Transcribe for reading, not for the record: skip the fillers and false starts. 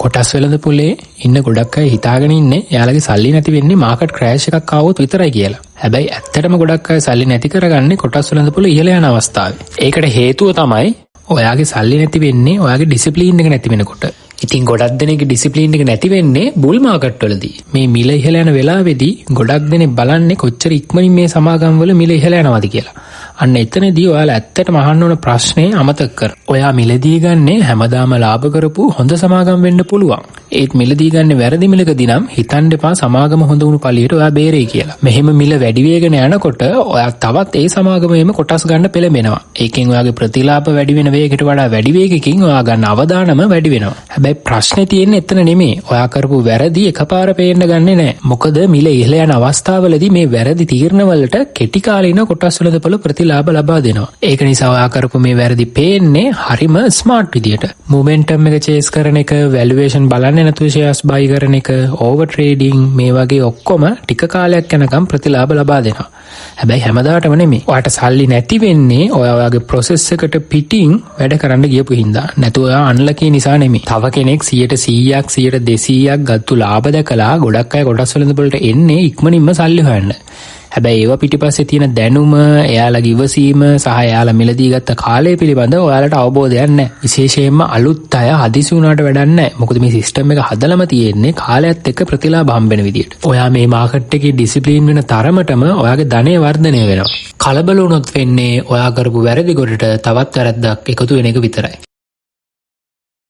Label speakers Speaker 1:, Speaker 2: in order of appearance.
Speaker 1: කොටස් වෙළඳ පොලේ ඉන්න ගොඩක් අය හිතාගෙන ඉන්නේ එයාලගේ සල්ලි නැති වෙන්නේ මාකට් ක්‍රෑෂ් එකක් ආවොත් විතරයි කියලා. හැබැයි ඇත්තටම ගොඩක් අය සල්ලි නැති කරගන්නේ කොටස් වෙළඳ පොලේ ඉහළ යන අවස්ථාවේ. ඒකට හේතුව තමයි ඔයාගේ සල්ලි නැති වෙන්නේ ඔයාගේ ඩිසිප්ලින් එක නැති වෙනකොට. ඉතින් ගොඩක් දෙනෙක්ගේ ඩිසිප්ලින් එක නැති වෙන්නේ බුල් මාකට් වලදී. මේ මිල ඉහළ යන වෙලාවේදී ගොඩක් දෙනෙක් බලන්නේ කොච්චර ඉක්මනින් මේ සමාගම් වල මිල ඉහළ යනවද කියලා. අන්න එතනදී ඔයාලා ඇත්තටම අහන්න ඕන ප්‍රශ්නේ අමතක කර. ඔයා මිලදී ගන්නේ හැමදාම ලාභ කරපු හොඳ සමාගම් වෙන්න පුළුවන්. ඒත් මිලදී ගන්නේ වැරදි මිලකදී නම් හිතන්න එපා සමාගම හොඳ වුණු පළියට ඔයා බේරෙයි කියලා. මෙහෙම මිල වැඩි වේගෙන යනකොට ඔයා තවත් ඒ සමාගමේම කොටස් ගන්න පෙළඹෙනවා. ඒකෙන් ඔයාගේ ප්‍රතිලාභ වැඩි වෙන වේගයට වඩා වැඩි වේගකින් ඔයා ගන්න අවදානම වැඩි වෙනවා. හැබැයි ප්‍රශ්නේ තියෙන්නේ එතන නෙමෙයි. ඔයා කරපු වැරදි එකපාර පේන්න ගන්නෙ නෑ. මොකද මිල ඉහළ යන අවස්ථාවලදී මේ වැරදි තීරණ වලට කෙටි කාලීන කොටස් වෙළඳපොළ ප්‍රතිලාභ ලබා දෙනවා. ඒක නිසා ඔයා කරපු මේ වැරදි පේන්නේ හරිම ස්මාර්ට් විදියට. මොමන්ටම් එක චේස් කරන එක, වැලුවේෂන් බලන්නේ නැතුව ෂෙයාර්ස් බයි කරන එක, ඕවර් ට්‍රේඩින් මේ වගේ ඔක්කොම ටික කාලයක් යනකම් ප්‍රතිලාභ ලබා දෙනවා. හැබැයි හැමදාටම නෙමෙයි. ඔයාට සල්ලි නැති වෙන්නේ ඔයා ඔයාගේ ප්‍රොසෙස් එකට පිටින් වැඩ කරන්න ගියපු හින්දා. නැතුව ඔයා අන්ලකී නිසා නෙමෙයි. තව කෙනෙක් 100%ක් 200%ක් ගත්තු ලාභ දැකලා ගොඩක් අය කොටස් වෙළඳපොළට එන්නේ ඉක්මනින්ම සල්ලි හොයන්න. හැබැයි ඒවා පිටිපස්සේ තියෙන දැනුම, එයාලගේ ඉවසීම සහ එයාලා මිලදී ගත්ත කාලය පිළිබඳ ඔයාලට අවබෝධයක් නැහැ. විශේෂයෙන්ම අලුත් අය හදිසි වුණාට වැඩක් නැහැ. මොකද මේ සිස්ටම් එක හදලම තියෙන්නේ කාලයත් එක්ක ප්‍රතිලාභ හම්බෙන විදියට. ඔයා මේ මාකට් එකේ ඩිසිප්ලින් වෙන තරමටම ඔයාගේ ධනය වර්ධනය වෙනවා. කලබල වුණොත් වෙන්නේ ඔයා කරපු වැරදි ගොඩට තවත් වැරද්දක් එකතු වෙන එක විතරයි.